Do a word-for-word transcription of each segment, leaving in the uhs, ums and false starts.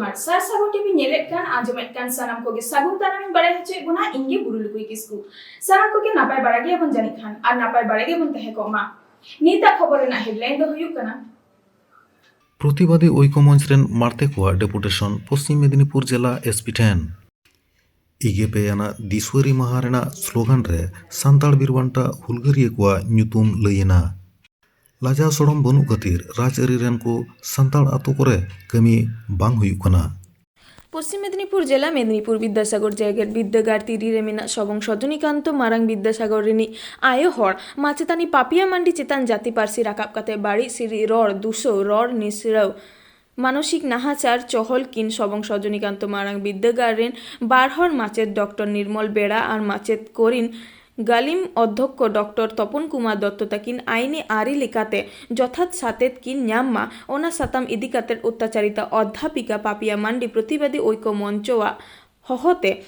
ᱟᱨ ᱥᱟᱨ ᱥᱟᱹᱜᱩᱱ ᱴᱤᱵᱷᱤ ᱧᱮᱞᱮᱫ ᱠᱟᱱ, ᱟᱸᱡᱚᱢᱮᱫ ᱠᱟᱱ ᱥᱟᱱᱟᱢ ᱠᱚᱜᱮ ᱥᱟᱹᱜᱩᱱ ᱛᱟᱨᱟᱢ ᱤᱧ ᱵᱟᱲᱟᱭ ᱦᱚᱪᱚᱭᱮᱫ ᱵᱚᱱᱟ, ᱤᱧ ᱜᱮ ᱵᱩᱨᱩ ᱞᱩᱠᱩᱭ ᱠᱤᱥᱠᱩ᱾ ᱥᱟᱱᱟᱢ ᱠᱚᱜᱮ ᱱᱟᱯᱟᱭ ᱵᱟᱲᱟ ᱜᱮᱭᱟᱵᱚᱱ ᱡᱟᱹᱱᱤᱡ ᱠᱷᱟᱱ, ᱟᱨ ᱱᱟᱯᱟᱭ ᱵᱟᱲᱟ ᱜᱮᱵᱚᱱ ᱛᱟᱦᱮᱸ ᱠᱚᱜ ᱢᱟ᱾ ᱱᱤᱛᱟᱜ ᱠᱷᱚᱵᱚᱨ ᱨᱮᱱᱟᱜ headline ᱫᱚ ᱦᱩᱭᱩᱜ ᱠᱟᱱᱟ, ᱯᱨᱚᱛᱤᱵᱟᱫᱤ ᱳᱭᱠᱚ ᱢᱚᱧᱪ ᱨᱮᱱ ᱢᱟᱲᱛᱮ ᱠᱚᱣᱟᱜ deputation ᱯᱚᱥᱪᱤᱢ ᱢᱮᱫᱤᱱᱤᱯᱩᱨ ᱡᱮᱞᱟ SP ᱴᱷᱮᱱ᱾ ᱤᱜᱮ ᱯᱮ ᱟᱱᱟᱜ ᱫᱤᱥᱣᱟᱹᱨᱤ ᱢᱟᱦᱟ ᱨᱮᱱᱟᱜ slogan ᱨᱮ ᱥᱟᱱᱛᱟᱲ ᱵᱤᱨ ᱵᱟᱱᱴᱟ ᱦᱩᱞᱜᱟᱹᱨᱤᱭᱟᱹ ᱠᱚᱣᱟᱜ ᱧᱩᱛᱩᱢ ᱞᱟᱹᱭ ᱮᱱᱟ᱾ ᱞᱟᱡᱟᱣ ᱥᱚᱲᱚᱢ ᱵᱟᱹᱱᱩᱜ ᱠᱷᱟᱹᱛᱤᱨ ᱨᱟᱡᱽᱟᱹᱨᱤ ᱨᱮᱱ ᱠᱚ ᱥᱟᱱᱛᱟᱲ ᱟᱛᱳ ᱠᱚᱨᱮ ᱠᱟᱹᱢᱤ ᱵᱟᱝ ᱦᱩᱭᱩᱜ ᱠᱟᱱᱟ᱾ ᱯᱚᱥᱪᱤᱢ ᱢᱮᱫᱤᱱᱤᱯᱩᱨ ᱡᱮᱞᱟ ᱢᱮᱫᱤᱱᱤᱯᱩᱨ ᱵᱤᱫᱽᱫᱟᱥᱟᱜᱚᱨ ᱡᱮᱜᱮᱛ ᱵᱤᱨᱫᱟᱹᱜᱟᱲ ᱛᱤᱨᱤ ᱨᱮ ᱢᱮᱱᱟᱜ ᱥᱚᱵᱚᱝ ᱥᱚᱡᱚᱱᱤᱠᱟᱱᱛᱚ ᱢᱟᱨᱟᱝ ᱵᱤᱫᱽᱫᱟᱥᱟᱜᱚᱨ ᱨᱤᱱᱤᱡ ᱟᱭᱳ ᱦᱚᱲ ᱢᱟᱪᱮᱛᱟᱱᱤ ᱯᱟᱯᱤᱭᱟ ᱢᱟᱱᱰᱤ ᱪᱮᱛᱟᱱ ᱡᱟᱹᱛᱤ ᱯᱟᱹᱨᱥᱤ ᱨᱟᱠᱟᱵ ᱠᱟᱛᱮ ᱵᱟᱹᱲᱤᱡ ᱥᱤᱨᱤᱡ ᱨᱚᱲ, ᱫᱩᱥᱟᱹᱣ, ᱨᱚᱲ ᱱᱤᱥᱲᱟᱹᱣ, ᱢᱟᱱᱚᱥᱤᱠ ᱱᱟᱦᱟᱪᱟᱨ ᱪᱚᱦᱚᱞ ᱠᱤᱱ ᱥᱚᱵᱚᱝ ᱥᱚᱡᱚᱱᱤᱠᱟᱱᱛᱚ ᱢᱟᱨᱟᱝ ᱵᱤᱨᱫᱟᱹᱜᱟᱲ ᱨᱮᱱ ᱵᱟᱨ ᱦᱚᱲ ᱢᱟᱪᱮᱛ ᱰᱚᱠᱴᱚᱨ ᱱᱤᱨᱢᱚᱞ ᱵᱮᱲᱟ ᱟᱨ ᱢᱟᱪᱮᱛ ᱠᱚᱨᱤᱱ ᱜᱟᱹᱞᱤᱢ ᱚᱫᱽᱫᱷᱚᱠᱠᱷᱚ ᱰᱚᱠᱴᱚᱨ ᱛᱚᱯᱚᱱ ᱠᱩᱢᱟᱨ ᱫᱚᱛᱛᱚ ᱛᱟᱹᱠᱤᱱ ᱟᱹᱭᱤᱱᱤ ᱟᱹᱨᱤ ᱞᱮᱠᱟᱛᱮ ᱡᱚᱛᱷᱟᱛ ᱥᱟᱛᱮᱫ ᱠᱤᱱ ᱧᱟᱢ ᱢᱟ, ᱚᱱᱟ ᱥᱟᱛᱟᱢ ᱤᱫᱤ ᱠᱟᱛᱮ ᱚᱛᱛᱟᱪᱟᱨᱤᱛᱟ ᱚᱫᱽᱫᱷᱟᱯᱤᱠᱟ ᱯᱟᱯᱤᱭᱟ ᱢᱟᱱᱰᱤ ᱯᱨᱚᱛᱤᱵᱟᱫᱤ ᱳᱭᱠᱚ ᱢᱚᱧᱪᱚᱣᱟᱜ ᱦᱚᱦᱚᱛᱮ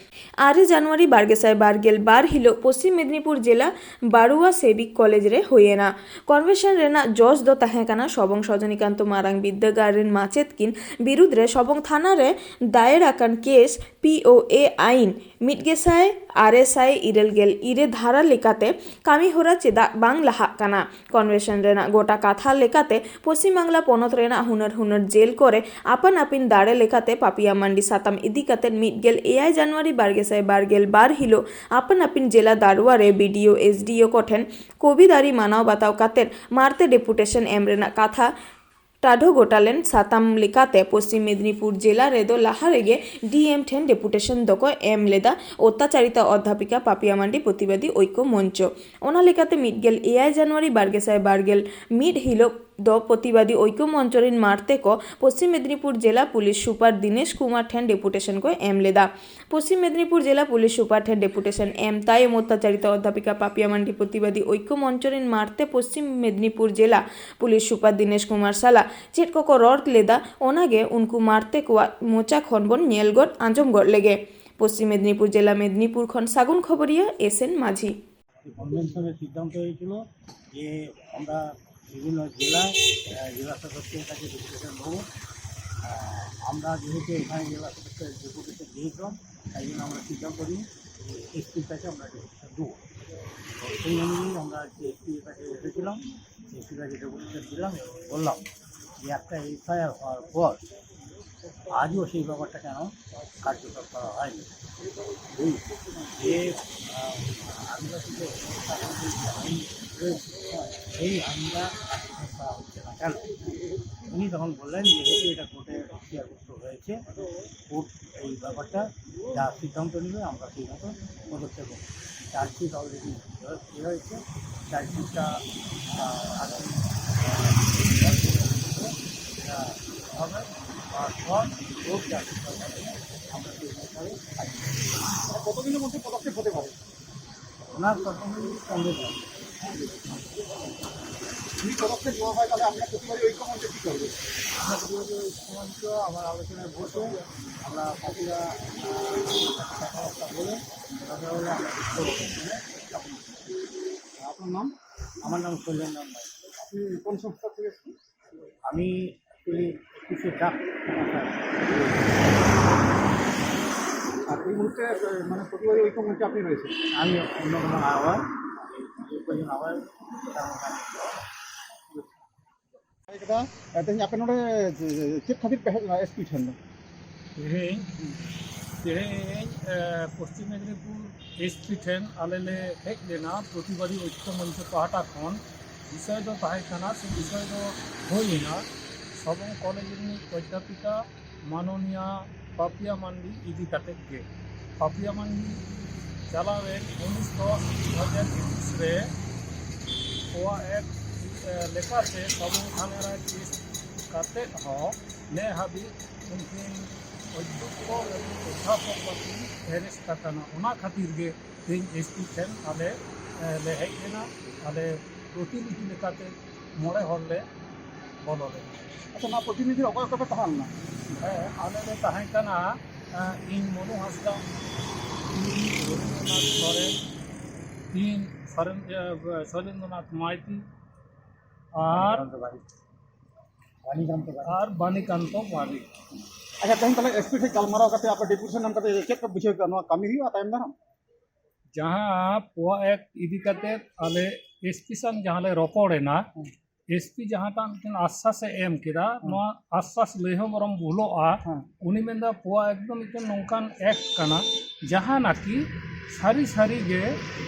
ᱟᱨᱮ ᱡᱟᱱᱩᱣᱟᱨᱤ ᱵᱟᱨ ᱜᱮᱥᱟᱭ ᱵᱟᱨ ᱜᱮᱞ ᱵᱟᱨ ᱦᱤᱞᱳᱜ ᱯᱚᱥᱪᱤᱢ ᱢᱮᱫᱤᱱᱤᱯᱩᱨ ᱡᱮᱞᱟ ᱵᱟᱨᱩᱣᱟ ᱥᱮᱵᱤᱠ ᱠᱚᱞᱮᱡᱽ ᱨᱮ ᱦᱩᱭᱮᱱᱟ᱾ Convention ᱨᱮᱱᱟᱜ ᱡᱚᱥ ᱫᱚ ᱛᱟᱦᱮᱸ ᱠᱟᱱᱟ ᱥᱚᱵᱚᱝ ᱥᱚᱡᱚᱱᱤᱠᱟᱱᱛᱚ ᱢᱟᱨᱟᱝ ᱵᱤᱨᱫᱟᱹᱜᱟᱲ ᱨᱮᱱ ᱢᱟᱪᱮᱛ ᱠᱤᱱ ᱵᱤᱨᱩᱫᱽ ᱨᱮ ᱥᱚᱵᱚᱝ ᱛᱷᱟᱱᱟ ᱨᱮ ᱫᱟᱭᱮᱨ ᱟᱠᱟᱱ ᱠᱮᱥ ᱯᱤ ᱳ ᱮ ᱟᱭᱤᱱ ᱢᱤᱫ ᱜᱮᱥᱟᱭ ᱟᱨᱮ ᱥᱟᱭ ᱤᱨᱟᱹᱞ ᱜᱮᱞ ᱤᱨᱟᱹ ᱫᱷᱟᱨᱟ ᱞᱮᱠᱟᱛᱮ ᱠᱟᱹᱢᱤ ᱦᱚᱨᱟ ᱪᱮᱫᱟᱜ ᱵᱟᱝ ᱞᱟᱦᱟᱜ ᱠᱟᱱᱟ᱾ Convention ᱨᱮᱱᱟᱜ ᱜᱚᱴᱟ ᱠᱟᱛᱷᱟ ᱞᱮᱠᱟᱛᱮ ᱯᱚᱥᱪᱤᱢ ᱵᱟᱝᱞᱟ ᱯᱚᱱᱚᱛ ᱨᱮᱱᱟᱜ ᱦᱩᱱᱟᱹᱨ ᱦᱩᱱᱟᱹᱨ ᱡᱮᱞ ᱠᱚᱨᱮ ᱟᱯᱟᱱ ᱟᱹᱯᱤᱱ ᱫᱟᱲᱮ ᱞᱮᱠᱟᱛᱮ ᱯᱟᱯᱤᱭᱟ ᱢᱟᱱᱰᱤ ᱥᱟᱛᱟᱢ ᱤᱫᱤ ᱠᱟᱛᱮ ᱢᱤᱫ ᱜᱮᱞ ᱮᱭᱟᱭ ᱡᱟᱱᱩᱣᱟᱨᱤ ᱵᱟᱨ ᱜᱮᱥᱟᱭ ᱵᱟᱨ ᱜᱮᱞ ᱵᱟᱨ ᱦᱤᱞᱳᱜ ᱟᱯᱟᱱ ᱟᱹᱯᱤᱱ ᱡᱮᱞᱟ ᱫᱟᱨᱩᱣᱟ ᱨᱮ ᱵᱤ ᱰᱤ ᱳ, ᱮᱥ ᱰᱤ ᱳ ᱠᱚᱴᱷᱮᱱ ᱠᱚᱵᱤ ᱫᱟᱨᱤ ᱢᱟᱱᱟᱣ ᱵᱟᱛᱟᱣ ᱠᱟᱛᱮ ᱢᱟᱨᱛᱮ deputation ᱮᱢ ᱨᱮᱱᱟᱜ ᱠᱟᱛᱷᱟ ᱴᱟᱰᱷᱚ ᱜᱚᱴᱟ ᱞᱮᱱ᱾ ᱥᱟᱛᱟᱢ ᱞᱮᱠᱟᱛᱮ ᱯᱚᱥᱪᱤᱢ ᱢᱮᱫᱤᱱᱤᱯᱩᱨ ᱡᱮᱞᱟ ᱨᱮᱫᱚ ᱞᱟᱦᱟ ᱨᱮᱜᱮ ᱰᱤ ᱮᱢ ᱴᱷᱮᱱ deputation ᱫᱚᱠᱚ ᱮᱢ ᱞᱮᱫᱟ ᱚᱛᱛᱟᱪᱟᱨᱤᱛᱟ ᱚᱫᱽᱫᱷᱟᱯᱤᱠᱟ ᱯᱟᱯᱤᱭᱟ ᱢᱟᱱᱰᱤ ᱯᱨᱚᱛᱤᱵᱟᱫᱤ ᱳᱭᱠᱚ ᱢᱚᱧᱪᱚ᱾ ᱚᱱᱟ ᱞᱮᱠᱟᱛᱮ ᱢᱤᱫ ᱜᱮᱞ ᱮᱭᱟᱭ ᱡᱟᱱᱩᱣᱟᱨᱤ ᱵᱟᱨ ᱜᱮᱥᱟᱭ ᱵᱟᱨ ᱜᱮᱞ ᱢᱤᱫ ᱦᱤᱞᱳᱜ ᱫᱚ ᱯᱨᱚᱛᱤᱵᱟᱫᱤ ᱳᱭᱠᱚ ᱢᱚᱧᱪᱚ ᱨᱮᱱ ᱢᱟᱲᱛᱮ ᱠᱚ ᱯᱚᱥᱪᱤᱢ ᱢᱮᱫᱤᱱᱤᱯᱩᱨ ᱡᱮᱞᱟ ᱯᱩᱞᱤᱥ ᱥᱩᱯᱟᱨ ᱫᱤᱱᱮᱥ ᱠᱩᱢᱟᱨ ᱴᱷᱮᱱ deputation ᱠᱚ ᱮᱢ ᱞᱮᱫᱟ᱾ ᱯᱚᱥᱪᱤᱢ ᱢᱮᱫᱤᱱᱤᱯᱩᱨ ᱡᱮᱞᱟ ᱯᱩᱞᱤᱥ ᱥᱩᱯᱟᱨ ᱴᱷᱮᱱ deputation ᱮᱢ ᱛᱟᱭᱚᱢ ᱚᱛᱛᱟᱪᱟᱨᱤᱛᱟ ᱚᱫᱽᱫᱷᱟᱯᱤᱠᱟ ᱯᱟᱯᱤᱭᱟ ᱢᱟᱱᱰᱤ ᱯᱨᱚᱛᱤᱵᱟᱫᱤ ᱳᱭᱠᱚ ᱢᱚᱧᱪᱚ ᱨᱮᱱ ᱢᱟᱲᱛᱮ ᱯᱚᱥᱪᱤᱢ ᱢᱮᱫᱤᱱᱤᱯᱩᱨ ᱡᱮᱞᱟ ᱯᱩᱞᱤᱥ ᱥᱩᱯᱟᱨ ᱫᱤᱱᱮᱥ ᱠᱩᱢᱟᱨ ᱥᱟᱞᱟᱜ ᱪᱮᱫ ᱠᱚᱠᱚ ᱨᱚᱲ ᱞᱮᱫᱟ, ᱚᱱᱟᱜᱮ ᱩᱱᱠᱩ ᱢᱟᱲᱛᱮ ᱠᱚᱣᱟᱜ ᱢᱚᱪᱟ ᱠᱷᱚᱱ ᱵᱚᱱ ᱧᱮᱞ ᱜᱚᱫ ᱟᱸᱡᱚᱢ ᱜᱚᱫ ᱞᱮᱜᱮ᱾ ᱯᱚᱥᱪᱤᱢ ᱢᱮᱫᱤᱱᱤᱯᱩᱨ ᱡᱮᱞᱟ ᱢᱮᱫᱤᱱᱤᱯᱩᱨ ᱠᱷᱚᱱ ᱥᱟᱹᱜᱩᱱ ᱠᱷᱚᱵᱚᱨᱤᱭᱟᱹ ᱮᱥ ᱮᱱ ᱢᱟᱹᱡᱷᱤ᱾ কনভেনশনের সিদ্ধান্ত হয়েছিল যে আমরা বিভিন্ন জেলায়, আহ, জেলা সদস্যের কাছে ডেপুটেশন দেবো। আমরা যেহেতু এখানে জেলা সদস্য ডেপুটেশন দিয়েছিলাম, তাই জন্য আমরা সিদ্ধান্ত নিই যে এসপির কাছে আমরা ডেপুটেশন দেবো। তো সেই অনুযায়ী আমরা যে এসপির কাছে এসেছিলাম, এসপির কাছে ডেপুটেশন দিলাম এবং বললাম যে একটা এফআইআর হওয়ার পর আজও সেই ব্যাপারটা কেন কার্যকর করা হয়নি। এই যে আহ, আদিবাসীদের অত্যাচার, এই হামলা করা হচ্ছে না কেন? উনি তখন বললেন, যেহেতু এটা কোর্টের এখতিয়ারভুক্ত হয়েছে, কোর্ট এই ব্যাপারটা যা সিদ্ধান্ত নেবে আমরা সেই মতো পদক্ষেপ নেব। চার্জশিট অলরেডি হয়েছে, চার্জশিটটা আহ, আগামী আহ, হবে, তারপর কোর্ট যা সিদ্ধান্ত নেবে আমরা সেই অনুসারে কাজ করব। মানে কতদিনের মধ্যে পদক্ষেপ হতে পারে? ওনার তখন সঙ্গে যাবে। যদি পদক্ষেপ নেওয়া হয়, তাহলে আপনার প্রতিবাদী ঐক্য মঞ্চে কী করবে? আমরা প্রতিবাদী ঐক্য মঞ্চ আমার আলোচনায় বসে আমরা পাপিয়া কথাবার্তা বলে কথা বলে আমরা ঠিক করবো। আপনার নাম? আমার নাম শৈলেন্দ্র রায়। আপনি কোন সংস্থা থেকে এসেছেন? আমি অ্যাকচুয়ালি কিছু ডাক আর এই মুহূর্তে আহ, মানে প্রতিবাদী ঐক্য মঞ্চে আপনি রয়েছেন। আমি অন্য কোনো আহ্বান, ᱚᱱᱟ ᱜᱮ᱾ ᱛᱮᱦᱮᱧ ᱟᱯᱮ ᱱᱚᱰᱮ ᱪᱮᱫ ᱠᱷᱟᱹᱛᱤᱨ ᱯᱮ ᱦᱮᱡ ᱞᱮᱱᱟ ᱮᱥᱯᱤ ᱴᱷᱮᱱ ᱫᱚ? ᱛᱮᱦᱮᱧ, ᱛᱮᱦᱮᱧ, ᱮ, ᱯᱚᱥᱪᱤᱢ ᱢᱮᱫᱽᱱᱤᱯᱩᱨ ᱮᱥᱯᱤ ᱴᱷᱮᱱ ᱟᱞᱮ ᱞᱮ ᱦᱮᱡ ᱞᱮᱱᱟ ᱯᱨᱚᱛᱤᱵᱟᱫᱤ ᱳᱭᱠᱚ ᱢᱚᱧᱪᱚ ᱯᱟᱦᱴᱟ ᱠᱷᱚᱱ᱾ ᱵᱤᱥᱚᱭ ᱫᱚ ᱛᱟᱦᱮᱸ ᱠᱟᱱᱟ, ᱥᱮ ᱵᱤᱥᱚᱭ ᱫᱚ ᱦᱩᱭ ᱮᱱᱟ ᱥᱚᱵᱚᱝ ᱠᱚᱞᱮᱡᱽ ᱨᱤᱱᱤᱡ ᱚᱫᱽᱫᱷᱟᱯᱤᱠᱟ ᱢᱟᱱᱚᱱᱤᱭᱟ ᱯᱟᱯᱤᱭᱟ ᱢᱟᱱᱰᱤ ᱤᱫᱤ ᱠᱟᱛᱮᱫ ᱜᱮ᱾ ᱯᱟᱯᱤᱭᱟ ᱢᱟᱱᱰᱤ ᱪᱟᱞᱟᱣᱮᱱ ᱩᱱᱤᱥ ᱫᱚᱥ ᱫᱩ ᱦᱟᱡᱟᱨ ᱮᱠᱩᱥ ᱨᱮ ᱠᱚᱣᱟ ᱮᱠ, ᱮ, ᱞᱮᱠᱟᱛᱮ ᱥᱟᱵᱩ ᱛᱷᱟᱱᱟ ᱨᱮ ᱠᱮᱥ ᱠᱟᱛᱮᱫ ᱦᱚᱸ ᱱᱮ ᱦᱟᱹᱵᱤᱡ ᱩᱱᱠᱤᱱ ᱚᱫᱽᱫᱷᱚᱠᱠᱷᱚ ᱞᱟᱹᱜᱤᱫ ᱚᱫᱽᱫᱷᱟᱯᱚᱠ ᱵᱟᱹᱠᱤᱱ ᱮᱨᱮᱥᱴ ᱟᱠᱟᱱᱟ᱾ ᱚᱱᱟ ᱠᱷᱟᱹᱛᱤᱨ ᱜᱮ ᱛᱮᱦᱮᱧ ᱮᱥᱯᱤ ᱴᱷᱮᱱ ᱟᱞᱮ, ᱮ, ᱞᱮ ᱦᱮᱡ ᱞᱮᱱᱟ᱾ ᱟᱞᱮ ᱯᱨᱚᱛᱤᱱᱤᱫᱷᱤ ᱞᱮᱠᱟᱛᱮ ᱢᱚᱬᱮ ᱦᱚᱲ ᱞᱮ ᱵᱚᱞᱚ ᱞᱮᱱᱟ᱾ ᱟᱪᱪᱷᱟ, ᱱᱚᱣᱟ ᱯᱨᱚᱛᱤᱱᱤᱫᱷᱤ ᱨᱮ ᱚᱠᱚᱭ ᱚᱠᱚᱭ ᱯᱮ ᱛᱟᱦᱮᱸ ᱞᱮᱱᱟ? ᱦᱮᱸ, ᱟᱞᱮ ᱞᱮ ᱛᱟᱦᱮᱸ ᱠᱟᱱᱟ, ᱮ, ᱤᱧ ᱢᱚᱱᱩ ᱦᱟᱸᱥᱫᱟ, ᱤᱧ ᱨᱚᱵᱤᱱᱫᱨᱚᱱᱟᱛᱷ ᱥᱚᱨᱮᱱ, ᱤᱧ ᱥᱚᱨᱮᱱ, ᱮ, ᱥᱚᱨᱮᱱᱫᱨᱚᱱᱟᱛᱷ ᱢᱟᱹᱭᱛᱤ ᱟᱨ ᱵᱟᱱᱤᱠᱟᱱᱛᱚ ᱜᱟᱲᱤ᱾ ᱟᱨ ᱵᱟᱱᱤᱠᱟᱱᱛᱚ ᱜᱟᱲᱤ᱾ ᱟᱪᱪᱷᱟ, ᱛᱮᱦᱮᱧ ᱛᱟᱦᱚᱞᱮ ᱮᱥᱯᱤ ᱴᱷᱮᱱ ᱜᱟᱞᱢᱟᱨᱟᱣ ᱠᱟᱛᱮ ᱟᱯᱮ ᱰᱮᱯᱩᱴᱮᱥᱚᱱ ᱮᱢ ᱠᱟᱛᱮ ᱪᱮᱫ ᱯᱮ ᱵᱩᱡᱷᱟᱹᱣ ᱠᱮᱫᱟ? ᱱᱚᱣᱟ ᱠᱟᱹᱢᱤ ᱦᱩᱭᱩᱜᱼᱟ ᱛᱟᱭᱚᱢ ᱫᱟᱨᱟᱢ? ᱡᱟᱦᱟᱸ ᱯᱳᱣᱟ ᱮᱠᱴ ᱤᱫᱤ ᱠᱟᱛᱮ ᱟᱞᱮ ᱮᱥᱯᱤ ᱥᱟᱶ ᱡᱟᱦᱟᱸ ᱞᱮ ᱨᱚᱯᱚᱲ ᱮᱱᱟ, ᱦᱮᱸ᱾ ᱮᱥᱯᱤ ᱡᱟᱦᱟᱸᱴᱟᱜ ᱢᱤᱫᱴᱮᱱ ᱟᱥᱥᱟᱥ ᱮ ᱮᱢ ᱠᱮᱫᱟ, ᱦᱮᱸ᱾ ᱱᱚᱣᱟ ᱟᱥᱥᱟᱥ ᱞᱟᱹᱭ ᱦᱚᱸ ᱵᱚᱨᱚᱝ ᱵᱷᱩᱞᱚᱜᱼᱟ᱾ ᱦᱮᱸ᱾ ᱩᱱᱤ ᱢᱮᱱᱫᱟ ᱯᱳᱣᱟ ᱮᱠᱴ ᱫᱚ ᱢᱤᱫᱴᱮᱱ ᱱᱚᱝᱠᱟᱱ ᱮᱠᱴ ᱠᱟᱱᱟ, ᱡᱟᱦᱟᱸ ᱱᱟᱠᱤ ᱥᱟᱹᱨᱤ ᱥᱟᱹᱨᱤ ᱜᱮ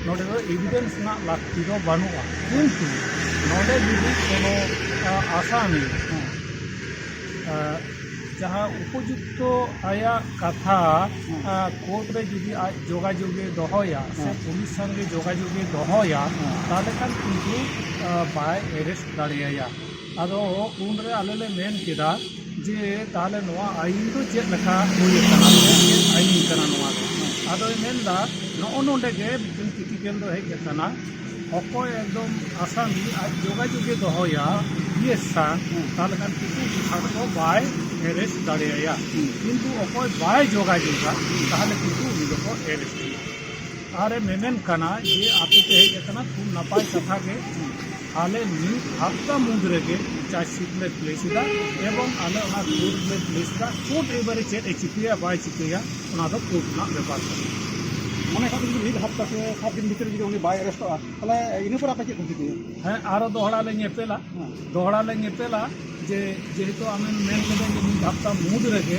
ᱱᱚᱰᱮ ᱫᱚ ᱮᱵᱤᱰᱮᱱᱥ ᱨᱮᱱᱟᱜ ᱞᱟᱹᱠᱛᱤ ᱫᱚ ᱵᱟᱹᱱᱩᱜᱼᱟ, ᱠᱤᱱᱛᱩ ᱱᱚᱰᱮ ᱡᱩᱫᱤ ᱠᱳᱱᱳ, ᱟ, ᱟᱥᱟᱢᱤ, ᱦᱮᱸ᱾ ᱟ, ᱡᱟᱦᱟᱸ ᱩᱯᱚᱡᱩᱠᱛᱚ ᱟᱭᱟᱜ ᱠᱟᱛᱷᱟ, ᱦᱮᱸ᱾ ᱟ, ᱠᱳᱨᱴ ᱨᱮ ᱡᱩᱫᱤ ᱟᱡ ᱡᱳᱜᱟᱡᱳᱜᱮ ᱫᱚᱦᱚᱭᱟ ᱥᱮ ᱦᱮᱸ᱾ ᱯᱩᱞᱤᱥ ᱥᱚᱸᱜᱮ ᱡᱳᱜᱟᱡᱳᱜᱮ ᱫᱚᱦᱚᱭᱟ, ᱦᱮᱸ᱾ ᱛᱟᱦᱚᱞᱮ ᱠᱷᱟᱱ ᱠᱤᱱᱛᱩ, ᱟ, ᱵᱟᱭ ᱮᱨᱮᱥᱴ ᱫᱟᱲᱮᱭᱟᱭᱟ᱾ ᱟᱫᱚ ᱩᱱᱨᱮ ᱟᱞᱮ ᱞᱮ ᱢᱮᱱ ᱠᱮᱫᱟ ᱡᱮ ᱛᱟᱦᱚᱞᱮ ᱱᱚᱣᱟ ᱟᱭᱤᱱ ᱫᱚ ᱪᱮᱫ ᱞᱮᱠᱟ ᱦᱩᱭ ᱟᱠᱟᱱᱟ, ᱪᱮᱫ ᱪᱮᱫ ᱟᱭᱤᱱ ᱠᱟᱱᱟ ᱱᱚᱣᱟ ᱫᱚ? ᱟᱫᱚᱭ ᱢᱮᱱᱫᱟ ᱱᱚᱜᱼᱚ ᱱᱚᱰᱮ ᱜᱮ ᱢᱤᱫᱴᱮᱱ ᱠᱨᱤᱴᱤᱠᱮᱞ ᱫᱚ ᱦᱮᱡ ᱟᱠᱟᱱᱟ, ᱚᱠᱚᱭ ᱮᱠᱫᱚᱢ ᱟᱥᱟᱢᱤ ᱟᱡ ᱡᱳᱜᱟᱡᱳᱜᱮ ᱫᱚᱦᱚᱭᱟ ᱯᱤ ᱮᱥ ᱥᱟᱶ, ᱛᱟᱦᱚᱞᱮ ᱠᱷᱟᱱ ᱠᱤᱱᱛᱩ ᱩᱱᱤ ᱦᱚᱲ ᱫᱚ ᱵᱟᱭ ᱮᱨᱮᱥᱴ ᱫᱟᱲᱮᱭᱟᱭᱟ, ᱠᱤᱱᱛᱩ ᱚᱠᱚᱭ ᱵᱟᱭ ᱡᱳᱜᱟᱡᱳᱜᱟ ᱛᱟᱦᱚᱞᱮ ᱠᱤᱱᱛᱩ ᱩᱱᱤ ᱫᱚᱠᱚ ᱮᱨᱮᱥᱴ ᱮᱭᱟ᱾ ᱟᱨᱮ ᱢᱮᱢᱮᱱ ᱠᱟᱱᱟ ᱡᱮ ᱟᱯᱮ ᱯᱮ ᱦᱮᱡ ᱟᱠᱟᱱᱟ, ᱠᱷᱩᱵ ᱱᱟᱯᱟᱭ ᱠᱟᱛᱷᱟ ᱜᱮ᱾ ᱟᱞᱮ ᱢᱤᱫ ᱦᱟᱯᱛᱟ ᱢᱩᱫᱽ ᱨᱮᱜᱮ ᱪᱟᱨᱡᱽᱥᱤᱴ ᱞᱮ ᱯᱞᱮᱥ ᱮᱫᱟ ᱮᱵᱚᱝ ᱟᱞᱮ ᱚᱱᱟ ᱠᱳᱨᱴ ᱞᱮ ᱯᱞᱮᱥ ᱮᱫᱟ᱾ ᱠᱳᱨᱴ ᱮᱵᱟᱨᱮ ᱪᱮᱫ ᱮ ᱪᱤᱠᱟᱹᱭᱟ ᱵᱟᱭ ᱪᱤᱠᱟᱹᱭᱟ ᱚᱱᱟ ᱫᱚ ᱠᱳᱨᱴ ᱨᱮᱱᱟᱜ ᱵᱮᱯᱟᱨ ᱠᱟᱱᱟ᱾ ᱢᱚᱱᱮ ᱠᱟᱜ ᱵᱤᱱ ᱡᱩᱫᱤ ᱢᱤᱫ ᱦᱟᱯᱛᱟ ᱥᱮ ᱥᱟᱛ ᱫᱤᱱ ᱵᱷᱤᱛᱤᱨ ᱡᱩᱫᱤ ᱩᱱᱤ ᱵᱟᱭ ᱮᱨᱮᱥᱴᱚᱜᱼᱟ, ᱛᱟᱦᱚᱞᱮ ᱤᱱᱟᱹ ᱯᱚᱨ ᱟᱯᱮ ᱪᱮᱫ ᱯᱮ ᱪᱤᱠᱟᱹᱭᱟ? ᱦᱮᱸ, ᱟᱨᱚ ᱫᱚᱦᱲᱟ ᱞᱮ ᱧᱮᱯᱮᱞᱟ᱾ ᱦᱮᱸ᱾ ᱫᱚᱦᱲᱟ ᱞᱮ ᱧᱮᱯᱮᱞᱟ ᱡᱮ ᱡᱮᱦᱮᱛᱩ ᱟᱢᱮᱢ ᱢᱮᱱ ᱠᱮᱫᱟ ᱡᱮ ᱢᱤᱫ ᱦᱟᱯᱛᱟ ᱢᱩᱫᱽ ᱨᱮᱜᱮ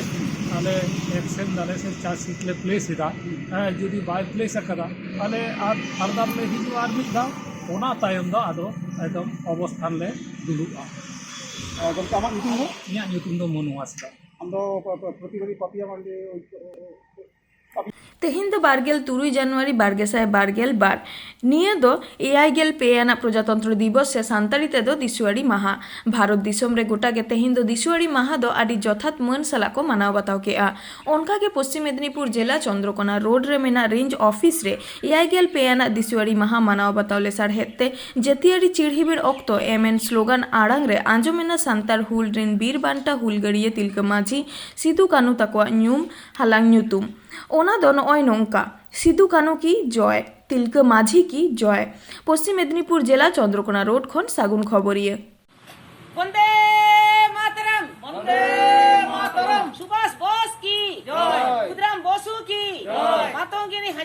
ᱟᱞᱮ ᱮᱠᱥᱮᱱ ᱫᱟᱞᱮ ᱥᱮ ᱪᱟᱨᱡᱽᱥᱤᱴ ᱞᱮ ᱯᱞᱮᱥ ᱮᱫᱟ᱾ ᱦᱮᱸ, ᱡᱩᱫᱤ ᱵᱟᱭ ᱯᱞᱮᱥ ᱟᱠᱟᱫᱟ, ᱛᱟᱦᱚᱞᱮ ᱟᱨ ᱯᱷᱟᱨᱫᱟᱨ ᱞᱮ ᱦᱤᱡᱩᱜᱼᱟ ᱟᱨ ᱢᱤᱫ ᱫᱷᱟᱣ, ᱚᱱᱟ ᱛᱟᱭᱚᱢ ᱫᱚ ᱟᱫᱚ ᱮᱠᱫᱚᱢ ᱚᱵᱚᱥᱛᱷᱟᱱ ᱞᱮ ᱫᱩᱲᱩᱵᱼᱟ᱾ ᱟᱨ ᱜᱚᱢᱠᱮ, ᱟᱢᱟᱜ ᱧᱩᱛᱩᱢ ᱫᱚ? ᱤᱧᱟᱹᱜ ᱧᱩᱛᱩᱢ ᱫᱚ ᱢᱚᱱᱩ ᱦᱟᱸᱥᱫᱟ᱾ ᱟᱢ ᱫᱚ ᱯᱨᱚ-, ᱯᱨᱚ-, ᱯᱨᱚᱛᱤᱵᱟᱫᱤ ᱯᱟᱯᱤᱭᱟ ᱢᱟᱱᱰᱤ? ᱛᱮᱦᱮᱧ ᱫᱚ ᱵᱟᱨᱜᱮᱞ ᱛᱩᱨᱩᱭ ᱡᱟᱱᱩᱣᱟᱨᱤ ᱵᱟᱨ ᱜᱮᱥᱟᱭ ᱵᱟᱨ ᱜᱮᱞ ᱵᱟᱨ᱾ ᱱᱤᱭᱟᱹ ᱫᱚ ᱮᱭᱟᱭ ᱜᱮᱞ ᱯᱮ ᱟᱱᱟᱜ ᱯᱨᱚᱡᱟᱛᱚᱱᱛᱨᱚ ᱫᱤᱵᱚᱥ ᱥᱮ ᱥᱟᱱᱛᱟᱲᱤ ᱛᱮᱫᱚ ᱫᱤᱥᱣᱟᱲᱤ ᱢᱟᱦᱟ᱾ ᱵᱷᱟᱨᱚᱛ ᱫᱤᱥᱚᱢ ᱨᱮ ᱜᱚᱴᱟ ᱜᱮ ᱛᱮᱦᱮᱧ ᱫᱚ ᱫᱤᱥᱣᱟᱲᱤ ᱢᱟᱦᱟ ᱫᱚ ᱟᱹᱰᱤ ᱡᱚᱛᱷᱟᱛ ᱢᱟᱹᱱ ᱥᱟᱞᱟᱜ ᱠᱚ ᱢᱟᱱᱟᱣ ᱵᱟᱛᱟᱣ ᱠᱮᱜᱼᱟ᱾ ᱚᱱᱠᱟ ᱜᱮ ᱯᱚᱥᱪᱤᱢ ᱢᱮᱫᱽᱱᱤᱯᱩᱨ ᱡᱮᱞᱟ ᱪᱚᱱᱫᱨᱚᱠᱳᱱᱟ ᱨᱳᱰ ᱨᱮ ᱢᱮᱱᱟᱜ ᱨᱮᱧᱡᱽ ᱚᱯᱷᱤᱥ ᱨᱮ ᱮᱭᱟᱭ ᱜᱮᱞ ᱯᱮ ᱟᱱᱟᱜ ᱫᱤᱥᱣᱟᱲᱤ ᱢᱟᱦᱟ ᱢᱟᱱᱟᱣ ᱵᱟᱛᱟᱣ ᱞᱮᱥᱟᱲᱦᱮᱫ ᱛᱮ ᱡᱟᱹᱛᱤᱭᱟᱹᱨᱤ ᱪᱤᱲᱦᱤᱵᱤᱲ ᱚᱠᱛᱚ ᱮᱢ ᱮᱱ ᱥᱞᱳᱜᱟᱱ ᱟᱲᱟᱝ ᱨᱮ ᱟᱸᱡᱚᱢ ᱮᱱᱟ ᱥᱟᱱᱛᱟᱲ ᱦᱩᱞ ᱨᱤᱱ ᱵᱤᱨ ᱵᱟᱱᱴᱟ ᱦᱩᱞᱜᱟᱹᱨᱤᱭᱟᱹ ᱛᱤᱞᱠᱟᱹ ᱢᱟᱹᱡᱷᱤ ᱥᱤᱫᱩ ᱠᱟᱹᱱᱩ ᱛᱟᱠᱚᱣᱟᱜ ᱧᱩᱢ ᱦᱟᱞᱟᱝ ᱧᱩᱛᱩᱢ᱾ ᱚᱱᱟ ᱫᱚ ᱱᱚᱜᱼᱚᱭ ᱱᱚᱝᱠᱟ, ᱥᱤᱫᱩ ᱠᱟᱹᱱᱩ ᱠᱤ ᱡᱚᱭ, ᱛᱤᱞᱠᱟᱹ ᱢᱟᱹᱡᱷᱤ ᱠᱤ ᱡᱚᱭ᱾ ᱯᱚᱥᱪᱤᱢ ᱢᱮᱫᱽᱱᱤᱯᱩᱨ ᱡᱮᱞᱟ ᱪᱚᱱᱫᱨᱚᱠᱳᱱᱟ ᱨᱳᱰ ᱠᱷᱚᱱ ᱥᱟᱹᱜᱩᱱ ᱠᱷᱚᱵᱚᱨᱤᱭᱟᱹ᱾ ᱵᱚᱱᱫᱮ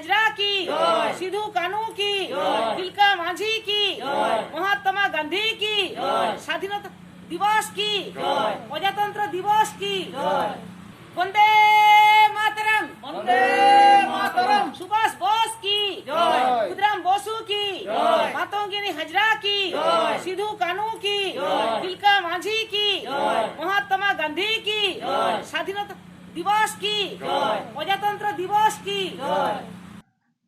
ᱦᱟᱡᱽᱨᱟ ᱠᱤ, ᱥᱤᱫᱷᱩ ᱠᱟᱹᱱᱦᱩ ᱠᱤ, ᱛᱤᱞᱠᱟᱹ ᱢᱟᱹᱡᱷᱤ ᱠᱤ, ᱢᱚᱦᱟᱛᱢᱟ ᱜᱟᱱᱫᱷᱤ ᱠᱤ, ᱥᱟᱫᱷᱤᱱᱚᱛᱟ ᱫᱤᱵᱚᱥ ᱠᱤ, ᱯᱨᱚᱡᱟᱛᱚᱱᱛᱨᱚ ᱫᱤᱵᱚᱥ ᱠᱤ, ᱵᱚᱱᱫᱮ ᱢᱟᱛᱟᱨᱟᱢ, ᱵᱚᱱᱫᱮ ᱢᱟᱛᱟᱨᱟᱢ᱾ ᱥᱩᱵᱷᱟᱥ ᱵᱳᱥ ᱠᱤ, ᱠᱷᱩᱫᱤᱨᱟᱢ ᱵᱚᱥᱩ ᱠᱤ, ᱢᱟᱛᱚᱝᱜᱤᱱᱤ ᱦᱟᱡᱽᱨᱟ ᱠᱤ, ᱥᱤᱫᱷᱩ ᱠᱟᱹᱱᱦᱩ ᱠᱤ, ᱛᱤᱞᱠᱟᱹ ᱢᱟᱹᱡᱷᱤ ᱠᱤ, ᱢᱚᱦᱟᱛᱢᱟ ᱜᱟᱱᱫᱷᱤ ᱠᱤ, ᱥᱟᱫᱷᱤᱱᱚᱛᱟ ᱫᱤᱵᱚᱥ ᱠᱤ, ᱯᱨᱚᱡᱟᱛᱚᱱᱛᱨᱚ ᱫᱤᱵᱚᱥ ᱠᱤ᱾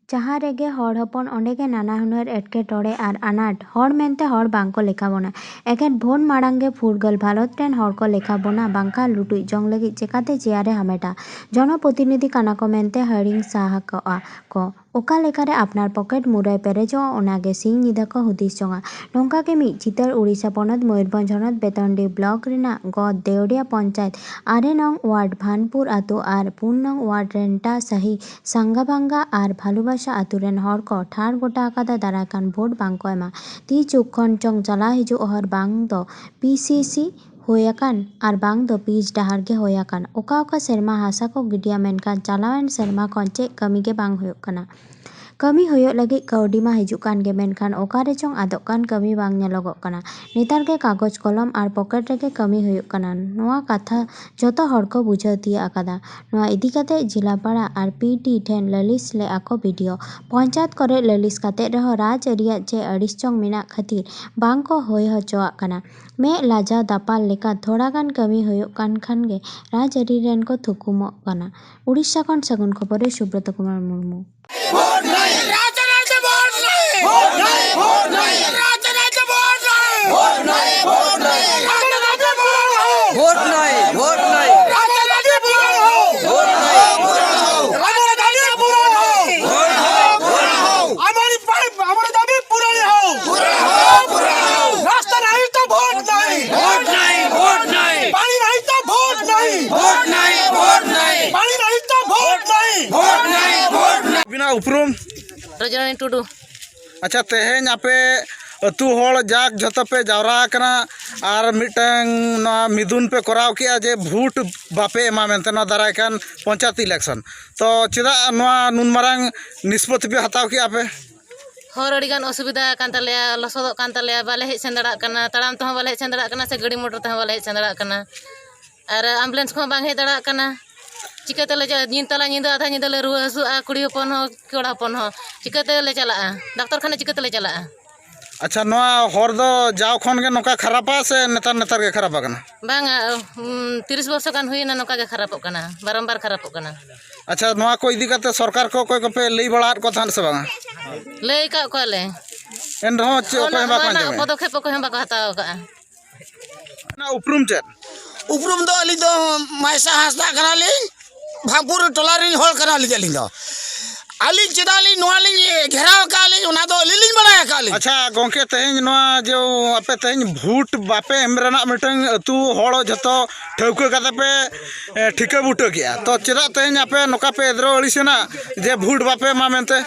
ᱡᱟᱦᱟᱸ ᱨᱮᱜᱮ ᱦᱚᱲ ᱦᱚᱯᱚᱱ, ᱚᱸᱰᱮ ᱜᱮ ᱱᱟᱱᱟ ᱦᱩᱱᱟᱹᱨ ᱮᱴᱠᱮᱴᱚᱬᱮ ᱟᱨ ᱟᱱᱟᱴ᱾ ᱦᱚᱲ ᱢᱮᱱᱛᱮ ᱦᱚᱲ ᱵᱟᱝ ᱠᱚ ᱞᱮᱠᱷᱟ ᱵᱚᱱᱟ᱾ ᱮᱠᱷᱮᱱ ᱵᱷᱳᱴ ᱢᱟᱲᱟᱝ ᱜᱮ ᱯᱷᱩᱨᱜᱟᱹᱞ ᱵᱷᱟᱨᱚᱛ ᱨᱮᱱ ᱦᱚᱲ ᱠᱚ ᱞᱮᱠᱷᱟ ᱵᱚᱱᱟ, ᱵᱟᱝᱠᱷᱟᱱ ᱞᱩᱴᱩᱡ ᱡᱚᱝ ᱞᱟᱹᱜᱤᱫ ᱪᱮᱠᱟᱛᱮ ᱪᱮᱭᱟᱨ ᱮ ᱦᱟᱢᱮᱴᱟ? ᱡᱚᱱᱚᱯᱨᱚᱛᱤᱱᱤᱫᱷᱤ ᱠᱟᱱᱟ ᱠᱚ ᱢᱮᱱᱛᱮ ᱦᱤᱲᱤᱧ ᱥᱟᱦᱟ ᱠᱚᱜᱼᱟ ᱠᱚ᱾ ᱚᱠᱟ ᱞᱮᱠᱟᱨᱮ ᱟᱯᱱᱟᱨ ᱯᱚᱠᱮᱴ ᱢᱩᱨᱟᱹᱭ ᱯᱮᱨᱮᱡᱚᱜᱼᱟ, ᱚᱱᱟᱜᱮ ᱥᱤᱧ ᱧᱤᱫᱟᱹ ᱠᱚ ᱦᱩᱫᱤᱥ ᱡᱚᱝᱟ᱾ ᱱᱚᱝᱠᱟ ᱜᱮ ᱢᱤᱫ ᱪᱤᱛᱟᱹᱨ ᱩᱲᱤᱥᱥᱟ ᱯᱚᱱᱚᱛ ᱢᱚᱭᱩᱨᱵᱷᱚᱸᱡᱽ ᱦᱚᱱᱚᱛ ᱵᱮᱛᱚᱱᱰᱤ ᱵᱞᱚᱠ ᱨᱮᱱᱟᱜ ᱜᱚᱫ ᱫᱮᱣᱰᱤᱭᱟ ᱯᱚᱧᱪᱟᱭᱮᱛ ᱟᱨᱮ ᱱᱚᱝ ᱣᱟᱨᱰ ᱵᱷᱟᱱᱯᱩᱨ ᱟᱹᱛᱩ ᱟᱨ ᱯᱩᱱ ᱱᱚᱝ ᱣᱟᱨᱰ ᱨᱮᱱᱴᱟ ᱥᱟᱹᱦᱤ ᱥᱟᱝᱜᱟᱵᱟᱝᱜᱟ ᱟᱨ ᱵᱷᱟᱞᱩᱵᱟᱥᱟ ᱟᱹᱛᱩ ᱨᱮᱱ ᱦᱚᱲ ᱠᱚ ᱴᱷᱟᱲ ᱜᱚᱴᱟ ᱟᱠᱟᱫᱟ ᱫᱟᱨᱟᱭ ᱠᱟᱱ ᱵᱷᱳᱴ ᱵᱟᱝ ᱠᱚ ᱮᱢᱟ᱾ ᱛᱤ ᱪᱩᱠ ᱠᱷᱚᱱ ᱪᱚᱝ ᱪᱟᱞᱟᱣ ᱦᱤᱡᱩᱜ ᱦᱚᱨ ᱵᱟᱝ ᱫᱚ ᱯᱤ ᱥᱤ ᱥᱤ ᱦᱩᱭ ᱟᱠᱟᱱ ᱟᱨ ᱵᱟᱝ ᱫᱚ ᱯᱤᱪ ᱰᱟᱦᱟᱨ ᱜᱮ ᱦᱩᱭ ᱟᱠᱟᱱ᱾ ᱚᱠᱟ ᱚᱠᱟ ᱥᱮᱨᱢᱟ ᱦᱟᱥᱟ ᱠᱚ ᱜᱤᱰᱤᱭᱟ, ᱢᱮᱱᱠᱷᱟᱱ ᱪᱟᱞᱟᱣᱮᱱ ᱥᱮᱨᱢᱟ ᱠᱷᱚᱱ ᱪᱮᱫ ᱠᱟᱹᱢᱤ ᱜᱮ ᱵᱟᱝ ᱦᱩᱭᱩᱜ ᱠᱟᱱᱟ᱾ ᱠᱟᱹᱢᱤ ᱦᱩᱭᱩᱜ ᱞᱟᱹᱜᱤᱫ ᱠᱟᱹᱣᱰᱤ ᱢᱟ ᱦᱤᱡᱩᱜ ᱠᱟᱱ ᱜᱮ, ᱢᱮᱱᱠᱷᱟᱱ ᱚᱠᱟ ᱨᱮ ᱪᱚᱝ ᱟᱫᱚᱜ ᱠᱟᱱ, ᱠᱟᱹᱢᱤ ᱵᱟᱝ ᱧᱮᱞᱚᱜᱚᱜ ᱠᱟᱱᱟ᱾ ᱱᱮᱛᱟᱨ ᱜᱮ ᱠᱟᱜᱚᱡᱽ ᱠᱚᱞᱚᱢ ᱟᱨ ᱯᱚᱠᱮᱴ ᱨᱮᱜᱮ ᱠᱟᱹᱢᱤ ᱦᱩᱭᱩᱜ ᱠᱟᱱᱟ᱾ ᱱᱚᱣᱟ ᱠᱟᱛᱷᱟ ᱡᱚᱛᱚ ᱦᱚᱲ ᱠᱚ ᱵᱩᱡᱷᱟᱹᱣ ᱛᱤᱭᱟᱹᱜ ᱟᱠᱟᱫᱟ᱾ ᱱᱚᱣᱟ ᱤᱫᱤ ᱠᱟᱛᱮ ᱡᱮᱞᱟ ᱯᱟᱲᱟ ᱟᱨ ᱯᱤ ᱰᱤ ᱴᱷᱮᱱ ᱞᱟᱹᱞᱤᱥ ᱞᱮᱫᱼᱟ ᱠᱚ ᱵᱤ ᱰᱤ ᱳ᱾ ᱯᱚᱧᱪᱟᱭᱮᱛ ᱠᱚᱨᱮ ᱞᱟᱹᱞᱤᱥ ᱠᱟᱛᱮ ᱨᱮᱦᱚᱸ ᱨᱟᱡᱽ ᱟᱹᱨᱤᱭᱟᱜ ᱪᱮ ᱟᱹᱲᱤᱥ ᱪᱚᱝ ᱢᱮᱱᱟᱜ ᱠᱷᱟᱹᱛᱤᱨ ᱵᱟᱝ ᱠᱚ ᱦᱩᱭ ᱦᱚᱪᱚᱣᱟᱜ ᱠᱟᱱᱟ᱾ ᱢᱮᱫ ᱞᱟᱡᱟᱣ ᱫᱟᱯᱟᱞ ᱞᱮᱠᱟ ᱛᱷᱚᱲᱟ ᱜᱟᱱ ᱠᱟᱹᱢᱤ ᱦᱩᱭᱩᱜ ᱠᱟᱱ ᱠᱷᱟᱱ ᱜᱮ ᱨᱟᱡᱽ ᱟᱹᱨᱤ ᱨᱮᱱ ᱠᱚ ᱛᱷᱩᱠᱩᱢᱚᱜ ᱠᱟᱱᱟ᱾ ᱩᱲᱤᱥᱥᱟ ᱠᱷᱚᱱ ᱥᱟᱹᱜᱩᱱ ᱠᱷᱚᱵᱚᱨ ᱨᱮ ᱥᱩᱵᱨᱚᱛ ᱠᱩᱢᱟᱨ ᱢᱩᱨᱢᱩ᱾ ভোট নাই, ভোট নাই। ভোট নাই, ভোট নাই। ভোট নাই, ভোট নাই। ভোট নাই, ভোট নাই। ভোট নাই, ভোট নাই। আমার দাবি পূরণ হোক। ভোট নাই, ভোট নাই। আমার পাই-, আমার দাবি পূরণ হোক। পূরণ হোক, পূরণ হোক। রাস্তা নাই তো ভোট নাই। ভোট নাই, ভোট নাই। পানি নাই তো ভোট নাই। ভোট নাই, ভোট নাই। পানি নাই তো ভোট নাই। ভোট নাই, ভোট নাই। ᱟᱹᱵᱤᱱᱟᱜ ᱩᱯᱨᱩᱢ? ᱨᱚᱡᱚᱱᱤ ᱴᱩᱰᱩ᱾ ᱟᱪᱪᱷᱟ, ᱛᱮᱦᱮᱧ ᱟᱯᱮ ᱟᱹᱛᱩ ᱦᱚᱲ ᱡᱟᱠ ᱡᱷᱚᱛᱚ ᱯᱮ ᱡᱟᱣᱨᱟ ᱟᱠᱟᱱᱟ ᱟᱨ ᱢᱤᱫᱴᱟᱝ ᱱᱚᱣᱟ ᱢᱤᱫᱩᱱ ᱯᱮ ᱠᱚᱨᱟᱣ ᱠᱮᱜᱼᱟ ᱡᱮ ᱵᱷᱳᱴ ᱵᱟᱯᱮ ᱮᱢᱟ ᱢᱮᱱᱛᱮ ᱱᱚᱣᱟ ᱫᱟᱨᱟᱭ ᱠᱟᱱ ᱯᱚᱧᱪᱟᱭᱮᱛ election᱾ ᱛᱚ ᱪᱮᱫᱟᱜ ᱱᱚᱣᱟ ᱱᱩᱱ ᱢᱟᱨᱟᱝ ᱱᱤᱥᱯᱚᱛᱤ ᱯᱮ ᱦᱟᱛᱟᱣ ᱠᱮᱜᱼᱟ ᱯᱮ? ᱦᱚᱨ ᱟᱹᱰᱤ ᱜᱟᱱ ᱚᱥᱩᱵᱤᱫᱷᱟ ᱟᱠᱟᱱ ᱛᱟᱞᱮᱭᱟ, ᱞᱚᱥᱚᱫᱚᱜ ᱠᱟᱱ ᱛᱟᱞᱮᱭᱟ, ᱵᱟᱞᱮ ᱦᱮᱡ ᱥᱮᱱ ᱫᱟᱲᱮᱭᱟᱜ ᱠᱟᱱᱟ, ᱛᱟᱲᱟᱢ ᱛᱮᱦᱚᱸ ᱵᱟᱞᱮ ᱦᱮᱡ ᱥᱮᱱ ᱫᱟᱲᱮᱭᱟᱜ ᱠᱟᱱᱟ, ᱥᱮ ᱜᱟᱹᱰᱤ ᱢᱚᱴᱚᱨ ᱛᱮᱦᱚᱸ ᱵᱟᱞᱮ ᱦᱮᱡ ᱥᱮᱱ ᱫᱟᱲᱮᱭᱟᱜ ᱠᱟᱱᱟ᱾ ᱟᱨ ambulance ᱠᱚᱦᱚᱸ ᱵᱟᱝ ᱦᱮᱡ ᱫᱟᱲᱮᱭᱟᱜ ᱠᱟᱱᱟ᱾ ᱪᱤᱠᱟᱹ ᱛᱮᱞᱮ ᱪᱟ-, ᱧᱤᱫᱟᱹ ᱛᱟᱞᱟ ᱧᱤᱫᱟᱹ, ᱟᱫᱷᱟ ᱧᱤᱫᱟᱹ ᱞᱮ ᱨᱩᱣᱟᱹ ᱦᱟᱹᱥᱩᱜᱼᱟ, ᱠᱩᱲᱤ ᱦᱚᱯᱚᱱ ᱦᱚᱸ, ᱠᱚᱲᱟ ᱦᱚᱯᱚᱱ ᱦᱚᱸ᱾ ᱪᱤᱠᱟᱹ ᱛᱮᱞᱮ ᱪᱟᱞᱟᱜᱼᱟ? ᱰᱟᱠᱛᱚᱨ ᱠᱷᱟᱱᱟ ᱪᱤᱠᱟᱹ ᱛᱮᱞᱮ ᱪᱟᱞᱟᱜᱼᱟ? ᱟᱪᱪᱷᱟ, ᱱᱚᱣᱟ ᱦᱚᱨ ᱫᱚ ᱡᱟᱣ ᱠᱷᱚᱱ ᱜᱮ ᱱᱚᱝᱠᱟ ᱠᱷᱟᱨᱟᱯᱟ ᱥᱮ ᱱᱮᱛᱟᱨ ᱱᱮᱛᱟᱨ ᱜᱮ ᱠᱷᱟᱨᱟᱯ ᱟᱠᱟᱱᱟ? ᱵᱟᱝᱟ, ᱩᱢ, ᱛᱤᱨᱤᱥ ᱵᱚᱨᱥᱚ ᱜᱟᱱ ᱦᱩᱭᱮᱱᱟ ᱱᱚᱝᱠᱟ ᱜᱮ ᱠᱷᱟᱨᱟᱯᱚᱜ ᱠᱟᱱᱟ, ᱵᱟᱨᱚᱢᱵᱟᱨ ᱠᱷᱟᱨᱟᱯᱚᱜ ᱠᱟᱱᱟ᱾ ᱟᱪᱪᱷᱟ, ᱱᱚᱣᱟ ᱠᱚ ᱤᱫᱤ ᱠᱟᱛᱮ ᱥᱚᱨᱠᱟᱨ ᱠᱚ ᱚᱠᱚᱭ ᱠᱚᱯᱮ ᱞᱟᱹᱭ ᱵᱟᱲᱟ ᱟᱫ ᱠᱚ ᱛᱟᱦᱮᱸᱫ ᱥᱮ ᱵᱟᱝᱟ? ᱞᱟᱹᱭ ᱟᱠᱟᱫ ᱠᱚᱣᱟᱞᱮ᱾ ᱮᱱ ᱨᱮᱦᱚᱸ ᱪᱮᱫ ᱚᱠᱚᱭ ᱚᱱᱟ, ᱦᱚᱸ ᱵᱟᱠᱚ ᱚᱱᱟ ᱨᱮᱱᱟᱜ ᱟᱸᱡᱚᱢᱮᱫᱼᱟ? ᱯᱚᱫᱚᱠᱷᱮᱯ ᱚᱠᱚᱭ ᱦᱚᱸ ᱵᱟᱠᱚ ᱦᱟᱛᱟᱣ ᱟᱠᱟᱫᱼᱟ᱾ ᱚᱱᱟ ᱩᱯᱨᱩᱢ ᱪᱮᱫ? ᱩᱯᱨᱩᱢ ᱫᱚ ᱟᱹᱞᱤᱧ ᱫᱚ ᱢᱟᱭᱥᱟ ᱦᱟᱸᱥᱫᱟ ᱠᱟᱱᱟᱞᱤᱧ, ᱵᱷᱟᱜᱽᱯᱩᱨ ᱴᱚᱞᱟ ᱨᱤᱱ ᱦᱚᱲ ᱠᱟᱱᱟᱞᱤᱧ ᱟᱹᱞᱤᱧ ᱫᱚ᱾ ᱟᱹᱞᱤᱧ ᱪᱮᱫᱟᱜ ᱞᱤᱧ ᱱᱚᱣᱟ ᱞᱤᱧ ᱜᱷᱮᱨᱟᱣ ᱟᱠᱟᱫ ᱞᱤᱧ, ᱚᱱᱟ ᱫᱚ ᱟᱹᱞᱤᱧ ᱞᱤᱧ ᱵᱟᱲᱟᱭ ᱟᱠᱟᱫ ᱞᱤᱧ᱾ ᱟᱪᱪᱷᱟ ᱜᱚᱢᱠᱮ, ᱛᱮᱦᱮᱧ ᱱᱚᱣᱟ ᱡᱮ ᱟᱯᱮ ᱛᱮᱦᱮᱧ ᱵᱷᱳᱴ ᱵᱟᱯᱮ ᱮᱢ ᱨᱮᱱᱟᱜ ᱢᱤᱫᱴᱟᱝ ᱟᱹᱛᱩ ᱦᱚᱲ ᱡᱷᱚᱛᱚ ᱴᱷᱟᱹᱣᱠᱟᱹ ᱠᱟᱛᱮ ᱯᱮ, ᱮ, ᱴᱷᱤᱠᱟᱹ ᱵᱩᱴᱟᱹ ᱠᱮᱜᱼᱟ, ᱛᱚ ᱪᱮᱫᱟᱜ ᱛᱮᱦᱮᱧ ᱟᱯᱮ ᱱᱚᱝᱠᱟ ᱯᱮ ᱮᱫᱽᱨᱮ ᱟᱹᱲᱤᱥ ᱮᱱᱟ ᱡᱮ ᱵᱷᱳᱴ ᱵᱟᱯᱮ ᱮᱢᱟ ᱢᱮᱱᱛᱮ?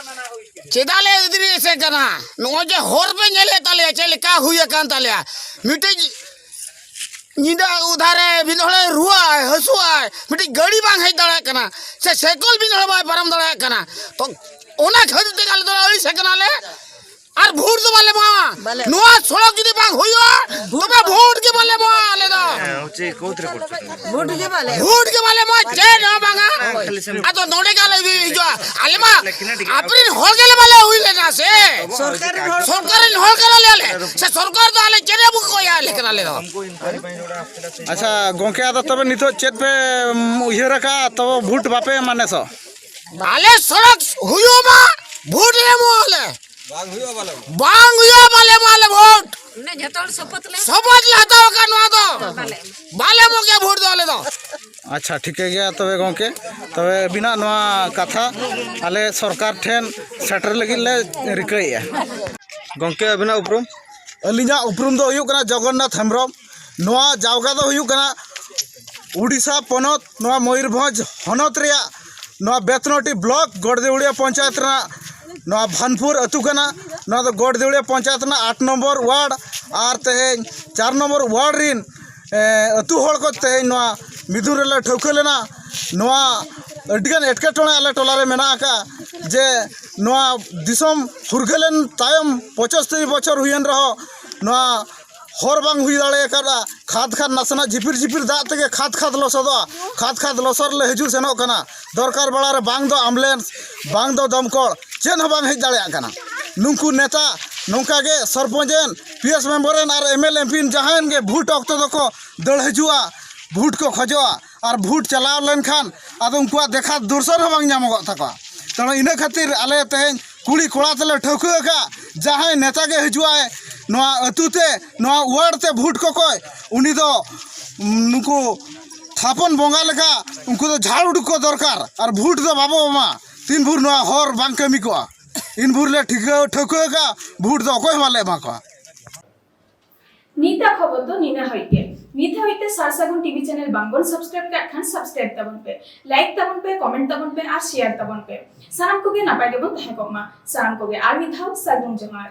ᱪᱮᱫᱟᱜ ᱞᱮ ᱮᱫᱽᱨᱮ ᱮᱥᱮ ᱠᱟᱱᱟ? ᱱᱚᱜᱼᱚᱭ ᱡᱮ ᱦᱚᱨ ᱯᱮ ᱧᱮᱞᱮᱫ ᱛᱟᱞᱮᱭᱟ ᱪᱮᱫ ᱞᱮᱠᱟ ᱦᱩᱭ ᱟᱠᱟᱱ ᱛᱟᱞᱮᱭᱟ, ᱢᱤᱫᱴᱮᱡ ᱧᱤᱫᱟᱹ ᱩᱫᱷᱟᱨᱮ ᱢᱤᱫ ᱦᱚᱲᱮ ᱨᱩᱣᱟᱹᱜᱼᱟᱭ, ᱦᱟᱹᱥᱩᱜᱼᱟᱭ, ᱢᱤᱫᱴᱤᱡ ᱜᱟᱹᱰᱤ ᱵᱟᱝ ᱦᱮᱡ ᱫᱟᱲᱮᱭᱟᱜ ᱠᱟᱱᱟ, ᱥᱮ ᱥᱟᱭᱠᱮᱞ ᱢᱤᱫ ᱦᱚᱲ ᱵᱟᱭ ᱯᱟᱨᱚᱢ ᱫᱟᱲᱮᱭᱟᱜ ᱠᱟᱱᱟ᱾ ᱛᱚ ᱚᱱᱟ ᱠᱷᱟᱹᱛᱤᱨ ᱛᱮᱜᱮ ᱟᱞᱮ ᱫᱚ ᱟᱹᱲᱤᱥ ᱟᱠᱟᱱᱟᱞᱮ᱾ ᱟᱨ ᱵᱷᱳᱴ ᱫᱚ ᱵᱟᱞᱮ ᱮᱢᱚᱜᱼᱟ᱾ ᱵᱟᱞᱮ ᱱᱚᱣᱟ ᱥᱚᱲᱚᱠ ᱡᱩᱫᱤ ᱵᱟᱝ ᱦᱩᱭᱩᱜᱼᱟ, ᱛᱚᱵᱮ ᱵᱷᱳᱴ ᱜᱮ ᱵᱟᱞᱮ ᱮᱢᱚᱜᱼᱟ ᱟᱞᱮ ᱫᱚ᱾ ᱵᱷᱳᱴ ᱜᱮ ᱵᱟᱞᱮ ᱮᱢᱚᱜᱼᱟ, ᱪᱮᱫ ᱦᱚᱸ ᱵᱟᱝᱟ᱾ ᱟᱫᱚ ᱱᱚᱰᱮ ᱜᱮ ᱟᱞᱮ ᱦᱤᱡᱩᱜᱼᱟ᱾ ᱟᱞᱮ ᱢᱟ ᱟᱯᱮ ᱨᱮᱱ ᱦᱚᱲ ᱜᱮᱞᱮ ᱵᱟᱞᱮ ᱦᱩᱭ ᱞᱮᱱᱟ ᱥᱮ᱾ ᱥᱚᱨᱠᱟᱨ ᱨᱮᱱ ᱦᱚᱲ ᱥᱚᱨᱠᱟᱨ ᱨᱮᱱ ᱦᱚᱲ ᱠᱟᱱᱟᱞᱮ ᱟᱞᱮ᱾ ᱥᱮ ᱥᱚᱨᱠᱟᱨ ᱫᱚ ᱟᱞᱮ ᱪᱮᱫ ᱮ ᱵᱟᱠᱚ ᱠᱚᱭᱟ ᱟᱞᱮ ᱠᱟᱱᱟ ᱟᱞᱮ ᱫᱚ᱾ ᱟᱪᱪᱷᱟ ᱜᱚᱢᱠᱮ, ᱟᱫᱚ ᱛᱚᱵᱮ ᱱᱤᱛᱚᱜ ᱪᱮᱫ ᱯᱮ, ᱩᱢ, ᱩᱭᱦᱟᱹᱨ ᱟᱠᱟᱫᱼᱟ? ᱛᱚᱵᱮ ᱵᱷᱳᱴ ᱵᱟᱯᱮ ᱮᱢᱟ ᱱᱮᱥᱚᱜ? ᱟᱞᱮ ᱥᱚᱲᱚᱠ ᱦᱩᱭᱩᱜ ᱢᱟ, ᱵᱷᱳᱴ ᱞᱮ ᱮᱢᱚᱜ ᱟᱞᱮ᱾ ᱵᱟᱝ ᱦᱩᱭᱩᱜᱼᱟ, ᱵᱟᱞᱮ ᱮᱢᱚᱜᱼᱟ᱾ ᱵᱟᱝ ᱦᱩᱭᱩᱜᱼᱟ, ᱵᱟᱞᱮ ᱮᱢᱚᱜ ᱟᱞᱮ ᱵᱷᱳᱴ᱾ ᱢᱟᱱᱮ ᱡᱷᱚᱛᱚ ᱦᱚᱲ ᱥᱚᱯᱚᱛ ᱞᱮ ᱥᱚᱯᱚᱛ ᱞᱮ ᱦᱟᱛᱟᱣ ᱟᱠᱟᱫ ᱱᱚᱣᱟ ᱫᱚ᱾ ᱵᱟᱞᱮ ᱮᱢᱚᱜ᱾ ᱵᱟᱞᱮ ᱮᱢᱚᱜ ᱜᱮᱭᱟ ᱵᱷᱳᱴ ᱫᱚ ᱟᱞᱮ ᱫᱚ᱾ ᱟᱪᱪᱷᱟ, ᱴᱷᱤᱠᱟᱹ ᱜᱮᱭᱟ ᱛᱚᱵᱮ ᱜᱚᱢᱠᱮ, ᱛᱚᱵᱮ ᱟᱹᱵᱤᱱᱟᱜ ᱱᱚᱣᱟ ᱠᱟᱛᱷᱟ ᱟᱞᱮ ᱥᱚᱨᱠᱟᱨ ᱴᱷᱮᱱ ᱥᱮᱴᱮᱨ ᱞᱟᱹᱜᱤᱫ ᱞᱮ ᱨᱤᱠᱟᱹᱭᱮᱫᱼᱟ᱾ ᱜᱚᱢᱠᱮ, ᱟᱹᱵᱤᱱᱟᱜ ᱩᱯᱨᱩᱢ? ᱟᱹᱞᱤᱧᱟᱜ ᱩᱯᱨᱩᱢ ᱫᱚ ᱦᱩᱭᱩᱜ ᱠᱟᱱᱟ ᱡᱚᱜᱚᱱᱱᱟᱛᱷ ᱦᱮᱢᱵᱨᱚᱢ᱾ ᱱᱚᱣᱟ ᱡᱟᱭᱜᱟ ᱫᱚ ᱦᱩᱭᱩᱜ ᱠᱟᱱᱟ ᱩᱰᱤᱥᱟ ᱯᱚᱱᱚᱛ, ᱱᱚᱣᱟ ᱢᱚᱭᱩᱨᱵᱷᱚᱸᱡᱽ ᱦᱚᱱᱚᱛ ᱨᱮᱭᱟᱜ ᱱᱚᱣᱟ ᱵᱮᱛᱱᱚᱴᱤ ᱵᱞᱚᱠ ᱜᱚᱲᱫᱮᱣᱲᱤᱭᱟ ᱯᱚᱧᱪᱟᱭᱮᱛ ᱨᱮᱱᱟᱜ ᱱᱚᱣᱟ ᱵᱷᱟᱱᱯᱩᱨ ᱟᱹᱛᱩ ᱠᱟᱱᱟ᱾ ᱱᱚᱣᱟ ᱫᱚ ᱜᱚᱰ ᱫᱮᱣᱲᱤᱭᱟ ᱯᱚᱧᱪᱟᱭᱮᱛ ᱨᱮᱱᱟᱜ ᱟᱴ ᱱᱚᱢᱵᱚᱨ ᱣᱟᱨᱰ ᱟᱨ ᱛᱮᱦᱮᱧ ᱪᱟᱨ ᱱᱚᱢᱵᱚᱨ ᱣᱟᱨᱰ ᱨᱤᱱ ᱟᱹᱛᱩ ᱦᱚᱲ ᱠᱚ ᱛᱮᱦᱮᱧ ᱱᱚᱣᱟ ᱢᱤᱫᱩᱱ ᱨᱮᱞᱮ ᱴᱷᱟᱹᱣᱠᱟᱹ ᱞᱮᱱᱟ᱾ ᱱᱚᱣᱟ ᱟᱹᱰᱤᱜᱟᱱ ᱮᱴᱠᱮᱴᱚᱬᱮ ᱟᱞᱮ ᱴᱚᱞᱟᱨᱮ ᱢᱮᱱᱟᱜ ᱟᱠᱟᱫᱼᱟ᱾ ᱡᱮ ᱱᱚᱣᱟ ᱫᱤᱥᱚᱢ ᱯᱷᱩᱨᱜᱟᱹᱞᱮᱱ ᱛᱟᱭᱚᱢ ᱯᱚᱸᱪᱟᱥ ᱛᱤᱨᱤᱥ ᱵᱚᱪᱷᱚᱨ ᱦᱩᱭᱮᱱ ᱨᱮᱦᱚᱸ ᱱᱚᱣᱟ ᱦᱚᱨ ᱵᱟᱝ ᱦᱩᱭ ᱫᱟᱲᱮ ᱟᱠᱟᱫᱼᱟ᱾ ᱠᱷᱟᱫᱽ ᱠᱷᱟᱫᱽ ᱱᱟᱥᱮᱱᱟᱜ ᱡᱷᱤᱯᱤᱨ ᱡᱷᱤᱯᱤᱨ ᱫᱟᱜ ᱛᱮᱜᱮ ᱠᱷᱟᱫᱽ ᱠᱷᱟᱫᱽ ᱞᱚᱥᱚᱫᱚᱜᱼᱟ᱾ ᱠᱷᱟᱫᱽ ᱠᱷᱟᱫᱽ ᱞᱚᱥᱚᱫ ᱞᱮ ᱦᱤᱡᱩᱜ ᱥᱮᱱᱚᱜ ᱠᱟᱱᱟ᱾ ᱫᱚᱨᱠᱟᱨ ᱵᱮᱲᱟ ᱨᱮ ᱵᱟᱝ ᱫᱚ ᱟᱢᱵᱩᱞᱮᱱᱥ, ᱵᱟᱝ ᱫᱚ ᱫᱚᱢᱠᱚᱞ, ᱪᱮᱫ ᱦᱚᱸ ᱵᱟᱝ ᱦᱮᱡ ᱫᱟᱲᱮᱭᱟᱜ ᱠᱟᱱᱟ᱾ ᱱᱩᱠᱩ ᱱᱮᱛᱟ ᱱᱚᱝᱠᱟ ᱜᱮ ᱥᱚᱨᱯᱚᱧᱪ ᱮᱱ, ᱯᱤ ᱮᱥ ᱢᱮᱢᱵᱚᱨ ᱮᱱ ᱟᱨ ᱮᱢ ᱮᱞ ᱮᱢ ᱯᱤ ᱡᱟᱦᱟᱸᱭ ᱜᱮ ᱵᱷᱳᱴ ᱚᱠᱛᱚ ᱫᱚᱠᱚ ᱫᱟᱹᱲ ᱦᱤᱡᱩᱜᱼᱟ, ᱵᱷᱳᱴ ᱠᱚ ᱠᱷᱚᱡᱚᱜᱼᱟ᱾ ᱟᱨ ᱵᱷᱳᱴ ᱪᱟᱞᱟᱣ ᱞᱮᱱᱠᱷᱟᱱ ᱟᱫᱚ ᱩᱱᱠᱩᱣᱟᱜ ᱫᱮᱠᱷᱟ ᱫᱚᱨᱥᱚᱱ ᱦᱚᱸ ᱵᱟᱝ ᱧᱟᱢᱚᱜᱚᱜ ᱛᱟᱠᱚᱣᱟ᱾ ᱛᱮᱬᱮ ᱤᱱᱟᱹ ᱠᱷᱟᱹᱛᱤᱨ ᱟᱞᱮ ᱛᱮᱦᱮᱧ ᱠᱩᱲᱤ ᱠᱚᱲᱟ ᱛᱮᱞᱮ ᱴᱷᱟᱹᱣᱠᱟᱹ ᱟᱠᱟᱫ, ᱡᱟᱦᱟᱸᱭ ᱱᱮᱛᱟ ᱜᱮ ᱦᱤᱡᱩᱜᱼᱟᱭ ᱱᱚᱣᱟ ᱟᱹᱛᱩ ᱛᱮ, ᱱᱚᱣᱟ ᱣᱟᱨᱰ ᱛᱮ ᱵᱷᱳᱴ ᱠᱚᱠᱚᱭ, ᱩᱱᱤ ᱫᱚ, ᱩᱢ, ᱱᱩᱠᱩ ᱛᱷᱟᱯᱚᱱ ᱵᱚᱸᱜᱟ ᱞᱮᱠᱟ ᱩᱱᱠᱩ ᱫᱚ ᱡᱷᱟᱲ ᱩᱰᱩᱠ ᱠᱚ ᱫᱚᱨᱠᱟᱨ᱾ ᱟᱨ ᱵᱷᱳᱴ ᱫᱚ ᱵᱟᱵᱚ ᱮᱢᱟ ᱛᱤᱱ ᱵᱷᱳᱨ ᱱᱚᱣᱟ ᱦᱚᱨ ᱵᱟᱝ ᱠᱟᱹᱢᱤ ᱠᱚᱜᱼᱟ᱾ ᱤᱱ ᱵᱷᱳᱨ ᱞᱮ ᱴᱷᱤᱠᱟᱹ ᱴᱷᱟᱹᱣᱠᱟᱹ ᱟᱠᱟᱫ, ᱵᱷᱳᱴ ᱫᱚ ᱚᱠᱚᱭ ᱦᱚᱸ ᱵᱟᱞᱮ ᱮᱢᱟ ᱠᱚᱣᱟ᱾ ᱱᱤᱛᱟᱜ ᱠᱷᱚᱵᱚᱨ ᱫᱚ ᱱᱤᱱᱟᱹ ᱦᱟᱹᱵᱤᱡ ᱜᱮ᱾ ᱱᱤᱛ ᱦᱟᱹᱵᱤᱡ ᱛᱮ ᱥᱟᱨ ᱥᱟᱹᱜᱩᱱ ᱴᱤᱵᱷᱤ ᱪᱮᱱᱮᱞ ᱵᱟᱝ ᱵᱚᱱ ᱥᱟᱵᱥᱠᱨᱟᱭᱤᱵ ᱠᱟᱜ ᱠᱷᱟᱱ ᱥᱟᱵᱥᱠᱨᱟᱭᱤᱵ ᱛᱟᱵᱚᱱ ᱯᱮ, ᱞᱟᱭᱤᱠ ᱛᱟᱵᱚᱱ ᱯᱮ, ᱠᱚᱢᱮᱱᱴ ᱛᱟᱵᱚᱱ ᱯᱮ ᱟᱨ ᱥᱮᱭᱟᱨ ᱛᱟᱵᱚᱱ ᱯᱮ᱾ ᱥᱟᱱᱟᱢ ᱠᱚᱜᱮ ᱱᱟᱯᱟᱭ ᱜᱮᱵᱚᱱ ᱛᱟᱦᱮᱸ ᱠᱚᱜ ᱢᱟ᱾ ᱥᱟᱱᱟᱢ ᱠᱚᱜᱮ ᱟᱨ ᱢᱤᱫ ᱫᱷᱟᱣ ᱥᱟᱹᱜᱩᱱ ᱡᱚᱦᱟᱨ᱾